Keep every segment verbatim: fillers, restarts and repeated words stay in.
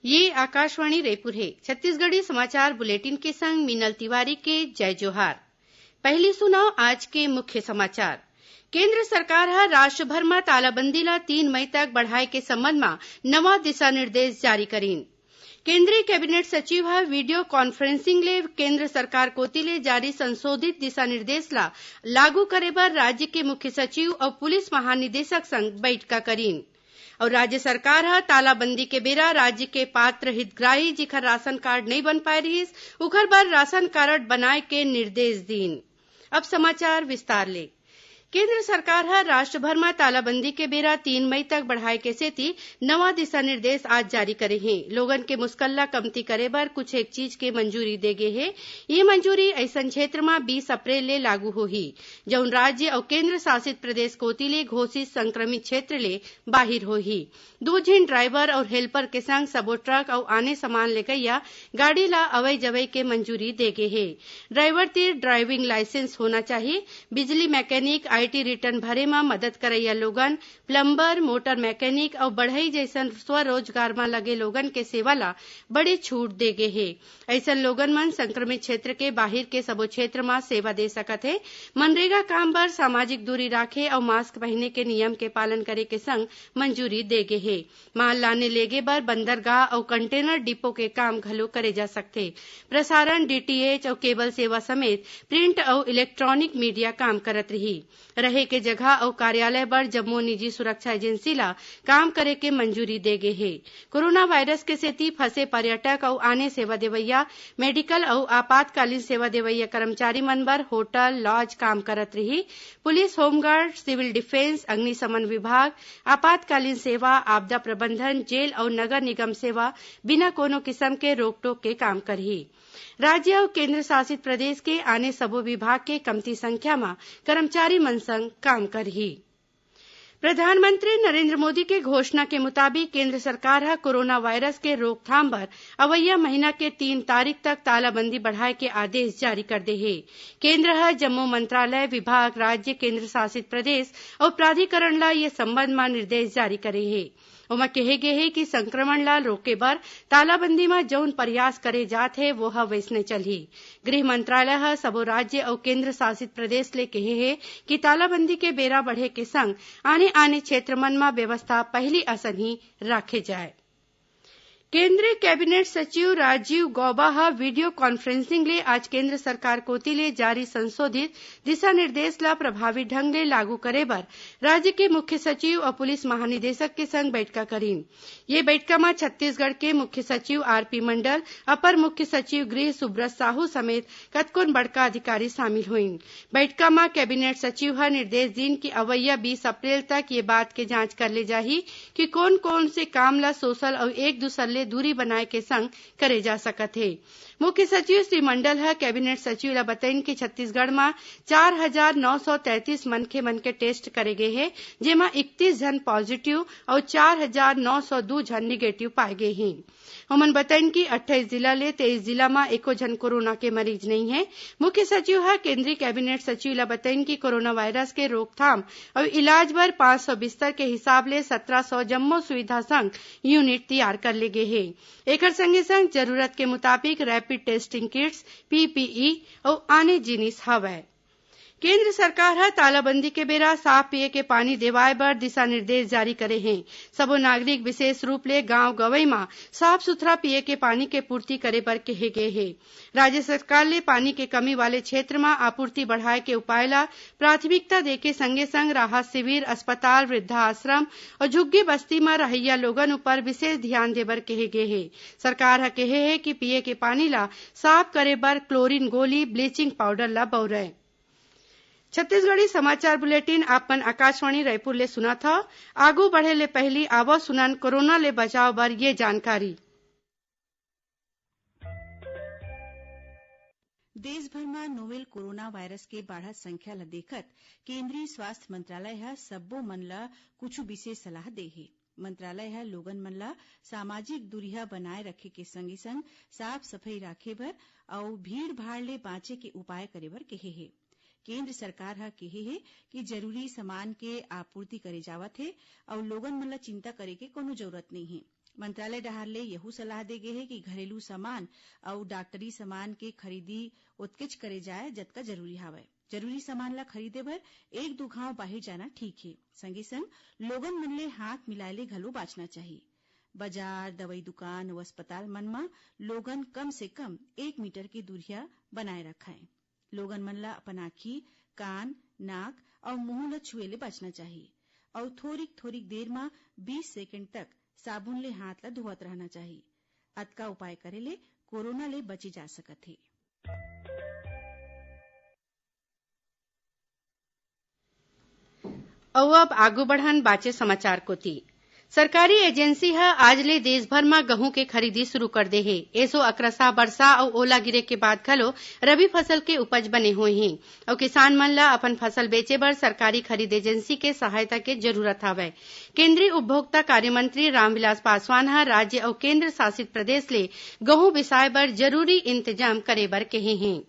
ये आकाशवाणी रायपुर हे। छत्तीसगढ़ी समाचार बुलेटिन के संग मीनल तिवारी के जय जोहार। पहिली सुनव आज के मुख्य समाचार। केंद्र सरकार ह राष्ट्रभर म तालाबंदी ल तीन मई तक बढ़ाए के संबंध म नवा दिशा निर्देश जारी करीन। केंद्रीय कैबिनेट सचिव ह वीडियो कॉन्फ्रेंसिंग ले केंद्र सरकार कोति ले जारी संशोधित दिशा निर्देश ल लागू करे बर राज्य के मुख्य सचिव अउ पुलिस महानिदेशक संग बइठका करीन। अउ राज्य सरकार ह तालाबंदी के बेरा राज्य के पात्र हितग्राही, जेखर राशन कार्ड नइ बन पाए रिहिस, उखर बर राशन कारड बनाए के निर्देश दीन। अब समाचार विस्तार ले। केंद्र सरकार ह राष्ट्रभर म तालाबंदी के बेरा तीन मई तक बढ़ाए के सेती नवा दिशा निर्देश आज जारी करे हे। लोगन के मुस्कल ल कमती करे बर कुछ एक चीज के मंजूरी दे गे हे। ये मंजूरी अइसन क्षेत्र म बीस अप्रैल ले लागू होही, जउन राज्य अउ केंद्र शासित प्रदेश कोति ले घोषित संक्रमित क्षेत्र ले बाहिर होही। दू झिन ड्राइवर अउ हेल्पर के संग सबो ट्रक अउ आने सामान लेगइया गाड़ी ला अवई जवई के मंजूरी दे गे हे। ड्राइवर तीर ड्राइविंग लाइसेंस होना चाही। बिजली मैकेनिक, आईटी रिटर्न भरे म मदद करइया लोगन, प्लम्बर, मोटर मैकेनिक अउ बढ़ई जइसन स्वरोजगार म लगे लोगन के सेवा ला बड़ी छूट दे गे हे। अइसन लोगन मन संक्रमित क्षेत्र के बाहिर के सबो क्षेत्र म सेवा दे सकत हे। मनरेगा काम बर सामाजिक दूरी राखे अउ मास्क पहिने के नियम के पालन करे के संग मंजूरी दे गे हे। माल लाने लेगे बर बंदरगाह अउ कंटेनर डिपो के काम घलो करे जा सकथे। प्रसारण, डीटीएच अउ केबल सेवा समेत प्रिंट अउ इलेक्ट्रॉनिक मीडिया काम करत रही। रहे के जगह अउ कार्यालय बर जम्मो निजी सुरक्षा एजेंसी ला काम करे के मंजूरी दे गे हे। कोरोना वायरस के सेती फंसे पर्यटक अउ आने सेवा देवइया, मेडिकल अउ आपातकालीन सेवा देवइया कर्मचारी मन बर होटल, लॉज काम करत रही। पुलिस, होमगार्ड, सिविल डिफेंस, अग्निशमन विभाग, आपातकालीन सेवा, आपदा प्रबंधन, जेल अउ नगर निगम सेवा बिना कोनो किसम के रोक-टोक के काम करही। राज्य अउ केंद्र शासित प्रदेश के आने सबो विभाग के कमती संख्या म कर्मचारी मन संग काम करही। प्रधानमंत्री नरेंद्र मोदी के घोषणा के मुताबिक केंद्र सरकार ह कोरोना वायरस के रोकथाम बर अवइया महीना के तीन तारीख तक तालाबंदी बढ़ाए के आदेश जारी कर दे हे। केंद्र ह जम्मो मंत्रालय, विभाग, राज्य, केंद्र शासित प्रदेश अउ प्राधिकरण ल ये संबंध म निर्देश जारी करे हे। ओमा केहे गे हे कि संक्रमण ल रोके बर तालाबंदी म जउन प्रयास करे जात हे, वो ह वइसने चलही। गृह मंत्रालय ह सबो राज्य अउ केंद्र शासित प्रदेश ले केहे हे कि तालाबंदी के बेरा बढ़े के संग आने-आने क्षेत्र मन म व्यवस्था पहिली असन ही राखे जाए। केंद्रीय कैबिनेट सचिव राजीव गौबा ह वीडियो कॉन्फ्रेंसिंग ले आज केंद्र सरकार कोति ले जारी संशोधित दिशा निर्देश ल प्रभावी ढंग ले लागू करे बर राज्य के मुख्य सचिव अउ पुलिस महानिदेशक के संग बइठका करीन। ये बइठका म छत्तीसगढ़ के मुख्य सचिव आरपी मंडल, अपर मुख्य सचिव गृह सुब्रत साहू समेत कतकोन बड़का अधिकारी शामिल होइन। बइठका म कैबिनेट सचिव ह निर्देश दीन कि अवइया बीस अप्रैल तक ये बात के जांच कर ले जाही कि कोन-कोन से काम ल सोशल अउ एक दूसर ले दूरी बनाए के संग करे जा सकत हे। मुख्य सचिव श्री मंडल ह कैबिनेट सचिव ल बतइन कि छत्तीसगढ़ म चार हजार नौ सौ तैंतीस मनखे मन के टेस्ट करे गे हे, जेमा इकतीस झन पॉजिटिव अउ चार हजार नौ सौ दू झन निगेटिव पाए गे हे। ओमन बतइन कि अट्ठाईस जिला ले तेईस जिला म एको झन कोरोना के मरीज नइ हे। मुख्य सचिव ह केंद्रीय कैबिनेट सचिव ल बतइन कि कोरोना वायरस के रोकथाम अउ इलाज बर पांच सौ बिस्तर के हिसाब ले सत्रह सौ जम्मो सुविधा संग यूनिट तियार कर ले गे हे। एखर संगे संग जरूरत के मुताबिक रैपिड टेस्टिंग किट्स, पीपीई अउ आने जिनिस हवय। केंद्र सरकार ह तालाबंदी के बेरा साफ पीये के पानी देवाय बर दिशा निर्देश जारी करे हे। सबो नागरिक, विशेष रूप ले गांव गंवई म साफ सुथरा पीये के पानी के पूर्ति करे बर केहे गे हे। राज्य सरकार ले पानी के कमी वाले क्षेत्र म आपूर्ति बढ़ाए के उपाय ल प्राथमिकता देके संगे संग राहत शिविर, अस्पताल, वृद्धाश्रम अउ झुग्गी बस्ती म रहइया लोगन उपर विशेष धियान देबर केहे गे हे। सरकार ह केहे हे कि पीये के पानी ल साफ करे बर क्लोरीन गोली, ब्लीचिंग पाउडर ल बउरय। छत्तीसगढ़ी समाचार बुलेटिन आप मन आकाशवाणी रायपुर ले सुनत हव। आगू बढ़े ले पहिली आवव सुनन कोरोना ले बचाव बर ये जानकारी। देश भर म नोवेल कोरोना वायरस के बाढ़त संख्या ल देखत केंद्रीय स्वास्थ्य मंत्रालय ह सब्बो मन ल कुछु विशेष सलाह दे हे। मंत्रालय ह लोगन मन ल सामाजिक दूरिहा बनाए रखे के संगे संग साफ सफई राखे बर अउ भीड़ भाड़ ले बांचे के उपाय करे बर केहे हे। केंद्र सरकार ह केहे हे कि जरूरी सामान के आपूर्ति करे जावत हे अउ लोगन मन ल चिंता करे के कोनो जरूरत नइ हे। मंत्रालय डहार ले यहू सलाह दे गे हे कि घरेलू सामान अउ डॉक्टरी सामान के खरीदी ओतकेच करे जाए, जतका जरूरी हावय। जरूरी सामान ला खरीदे बर एक दू घांव बाहिर जाना ठीक हे। संगे संग लोगन मन ले हाथ मिलाए ले घलो बांचना चाही। बाजार, दवई दुकान अउ अस्पताल मन म लोगन कम से कम एक मीटर के दूरिहा बनाए रखय। लोगन मन ला अपन आंखी, कान, नाक अउ मुंह ल छुए ले बचना चाही अउ थोरिक थोरिक देर म बीस सेकेंड तक साबुन ले हाथ ल धोवत रहना चाही। अतका उपाय करे ले कोरोना ले बचे जा सकत हे। अउ अब आगू बढ़न बाचे समाचार कोति। सरकारी एजेंसी ह आज ले देश भर म गहूं के खरीदी शुरू कर दे हे। एसो अकरसा, बरसा अउ ओला गिरे के बाद घलो रबी फसल के उपज बने होए हे अउ किसान मन ल अपन फसल बेचे बर सरकारी खरीद एजेंसी के सहायता के जरूरत हावय। केंद्रीय उपभोक्ता कार्य मंत्री रामविलास पासवान ह राज्य अउ केंद्र शासित प्रदेश ले गहूं बिसाए बर जरूरी इंतजाम करे बर केहे हे।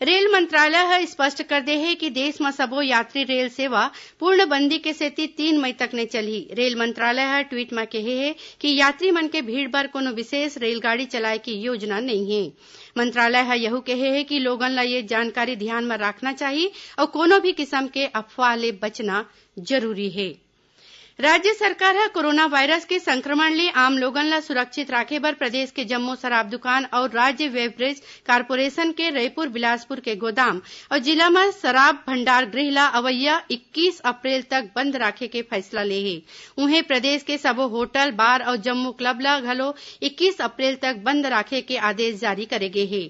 रेल मंत्रालय ह स्पष्ट कर दे हे कि देश म सबो यात्री रेल सेवा पूर्णबंदी के सेती तीन मई तक नइ चलही। रेल मंत्रालय ह ट्वीट म केहे हे कि यात्री मन के भीड़ बर कोनो विशेष रेलगाड़ी चलाए के योजना नइ हे। मंत्रालय ह यहू केहे हे कि लोगन ल ये जानकारी ध्यान म राखना चाही अउ कोनो भी किसम के अफवाह ले बचना जरूरी हे। राज्य सरकार ह कोरोना वायरस के संक्रमण ले आम लोगन ल सुरक्षित राखे बर प्रदेश के जम्मो शराब दुकान अउ राज्य बेवरेज कारपोरेशन के रईपुर, बिलासपुर के गोदाम अउ जिला म शराब भंडार गृह ल अवइया इक्कीस अप्रैल तक बंद राखे के फइसला ले हे। उहें, प्रदेश के सबो होटल, बार अउ जम्मो क्लब ल घलो इक्कीस अप्रैल तक बंद राखे के आदेश जारी करे गे हे।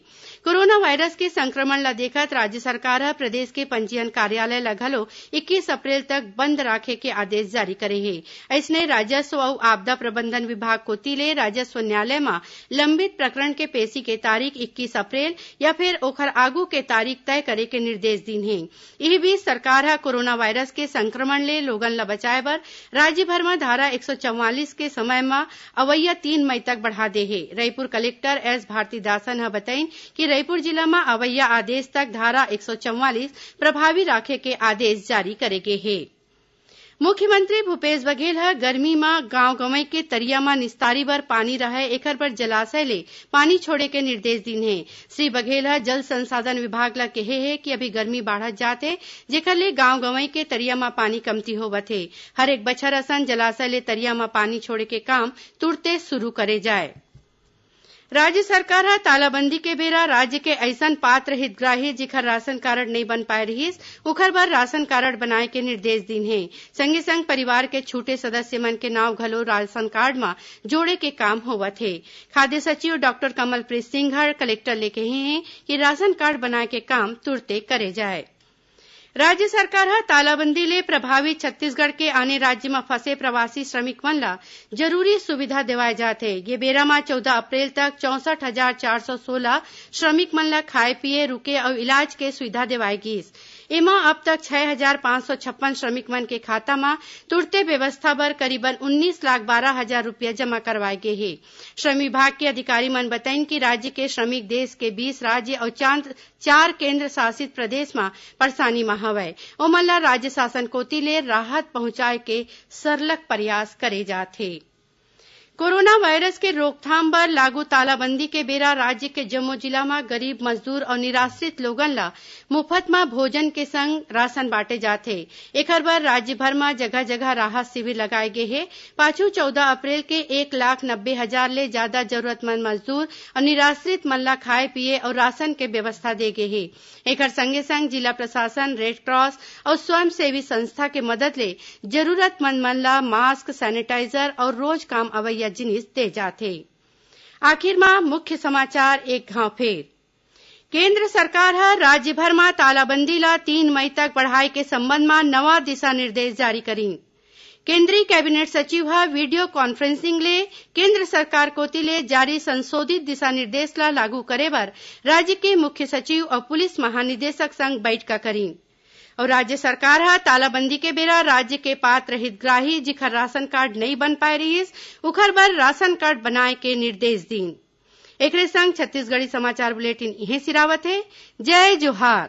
कोरोना वायरस के संक्रमण ल देखत राज्य सरकार ह प्रदेश के पंजीयन कार्यालय ल घलो इक्कीस अप्रैल तक बंद राखे के आदेश जारी करे हे। अइसने, राजस्व अउ आपदा प्रबंधन विभाग कोति ले राजस्व न्यायालय म लंबित प्रकरण के पेशी के तारीख इक्कीस अप्रैल या फेर ओखर आगू के तारीख तय करे के निर्देश दीन हे। इही बीच, सरकार ह कोरोना वायरस के संक्रमण ले लोगन ल बचाए बर राज्य भर म धारा एक सौ चौवालीस के समय म अवइया तीन मई तक बढ़ा दे हे। रईपुर कलेक्टर एस भारतीदासन ह बतइन कि रईपुर जिला म अवइया आदेश तक धारा एक सौ चौवालीस प्रभावी राखे के आदेश जारी करे गे हे। मुख्यमंत्री भूपेश बघेल ह गर्मी म गांव गंवई के तरिया म निस्तारी बर पानी रहय, एखर बर जलाशय ले पानी छोड़े के निर्देश दीन हे। श्री बघेल ह जल संसाधन विभाग ल केहे हे कि अभी गर्मी बाढ़त जात हे, जेखर ले गांव गंवई के तरिया म पानी कमती होवत हे। हर एक बछर असन जलाशय ले तरिया म पानी छोड़े के काम तुरते शुरू करे जाए। राज्य सरकार ह तालाबंदी के बेरा राज्य के अइसन पात्र हितग्राही, जिखर राशन कारड नइ बन पाए रिहिस, उखर बर राशन कारड बनाए के निर्देश दीन हे। संगे संग परिवार के छूटे सदस्य मन के नांव घलो राशन कार्ड म जोड़े के काम होवत हे। खाद्य सचिव डॉक्टर कमलप्रीत सिंह ह कलेक्टर ले कहे हे कि राशन कार्ड बनाए के काम तुरते करे जाए। राज्य सरकार ह तालाबंदी ले प्रभावित छत्तीसगढ़ के आने राज्य म फंसे प्रवासी श्रमिक मन ल जरूरी सुविधा देवाए जात हे। ये बेरा म चौदह अप्रैल तक चौसठ हजार चार सौ सोलह श्रमिक मन ल खाए पिए, रुके अउ इलाज के सुविधा देवाए गीस। एमा अब तक छह हजार पाँच सौ छप्पन श्रमिक मन के खाता म तुरते व्यवस्था बर करीबन उन्नीस लाख बारह हजार रुपया जमा करवाए गे हे। श्रम विभाग के अधिकारी मन बताइन कि राज्य के श्रमिक देश के बीस राज्य अउ चांद चार केंद्र शासित प्रदेश म परेशानी म हवय, ओमन ल राज्य शासन कोति ले राहत पहुंचाए के सरलग प्रयास करे जात हे। कोरोना वायरस के रोकथाम बर लागू तालाबंदी के बेरा राज्य के जम्मो जिला म गरीब मजदूर अउ निराश्रित लोगन ल मुफत म भोजन के संग राशन बांटे जात हे। एखर बर राज्य भर म जगह-जगह राहत शिविर लगाए गे हे। पाछू चौदह अप्रैल के एक लाख नब्बे हजार ले जादा जरूरतमंद मजदूर अउ निराश्रित मन ल खाए पिए अउ राशन के व्यवस्था दे गे हे। एखर संगे संग जिला प्रशासन, रेड क्रॉस अउ स्वयंसेवी संस्था के मदद ले जरूरतमंद मन ल मास्क, सैनिटाइजर अउ रोज काम अवइया जिनिस दे जात हे। आखिर म मुख्य समाचार एक घांव फेर। केंद्र सरकार ह राज्य भर म तालाबंदी ल तीन मई तक बढ़ाए के संबंध म नवा दिशा निर्देश जारी करीन। केंद्रीय कैबिनेट सचिव ह वीडियो कॉन्फ्रेंसिंग ले केंद्र सरकार कोति ले जारी संशोधित दिशा निर्देश ल लागू करे बर राज्य के मुख्य सचिव अउ पुलिस महानिदेशक संग बैठका करीन। अउ राज्य सरकार ह तालाबंदी के बेरा राज्य के पात्र हितग्राही, जिखर राशन कार्ड नइ बन पाए रिहिस, उखर बर राशन कार्ड बनाए के निर्देश दीन। एकरे संग छत्तीसगढ़ी समाचार बुलेटिन इहें सिरावत हे। जय जोहार।